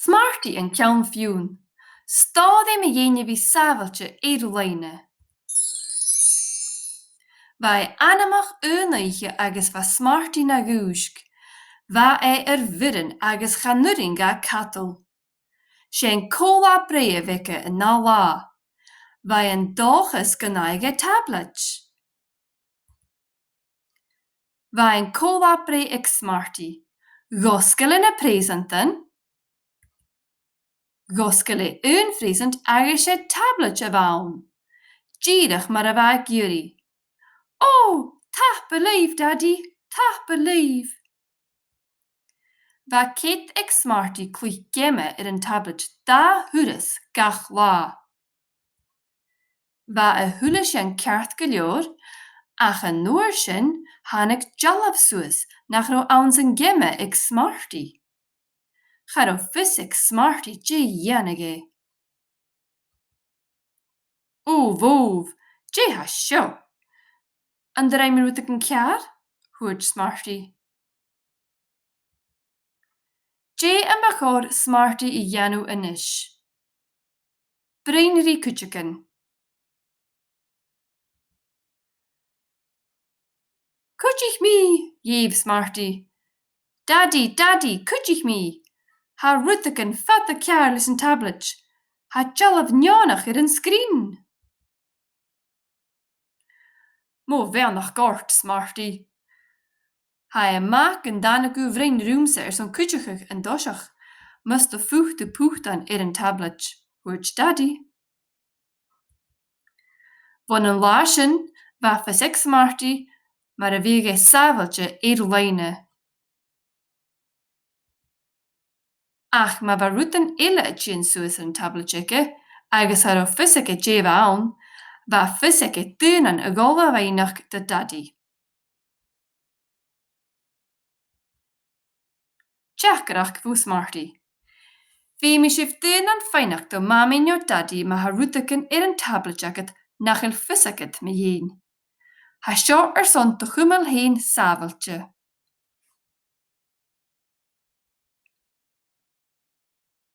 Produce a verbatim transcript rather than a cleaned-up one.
Smarty an Ceann-fionn. Stòiridh mu dheidhinn a bhith sàbhailte air-loidhne. Bha e anmoch aon oidhche agus bha Smarty na dhùisg. Bha e air bhioran agus chan urrainn dha cadal. 'S e an co-là-breith a bh' aige an ath latha. Bha e an dòchas gun fhaigheadh e tablet. Bha an co-là-breith aig Smarty. Dh'fhosgail e na preusantan. Dh'fhosgail e aon phreusant agus 's e tablet a bh' ann. Dìreach mar a bha e ag iarraidh. Ò, tapadh leibh, Dadaidh, tapadh leibh. Bha cead aig Smarty cluich geama air an tablet dà thuras gach latha. Bha a h-uile sìon ceart gu leòr, ach an uair sin thàinig dealbh suas nach robh anns an geama aig Smarty. Cha robh fios aig Smarty dè dhèanadh e. Ò, bhobh, dè tha seo? An do rinn mi rudeigin ceàrr? Thuirt Smarty. Dè am bu chòir Smarty a dhèanamh a-nis? Bruidhinn ri cuideigin. Cuidich mi, dh'èigh Smarty. Dadaidh, Dadaidh, cuidich mi. Tha rudeigin fada ceàrr leis an tablet. Tha dealbh neònach air an sgrìn. Mo bheannachd ort, Smarty. Tha e math gun tàinig thu a bhruidhinn riumsa airson cuideachadh an toiseach, mus do phut thu putan air an tablet, thuirt Dadaidh. Bhon an latha sin, bha fios aig Smarty mar a bhiodh e sàbhailte air-loidhne. Ach ma bha rudan eile a' tighinn suas air an tablet aige, agus cha robh fios aige dè bh' ann, bha fios aige daonnan a dhol a dh'fhaighneachd do Dadaidh. Teachdaireachd bho Smarty. Feumaidh sibh daonnan faighneachd do Mamaidh no Dadaidh ma tha rudeigin air an tablet agad nach eil fios agad mu dheidhinn. Tha seo airson do chumail fhèin sàbhailte.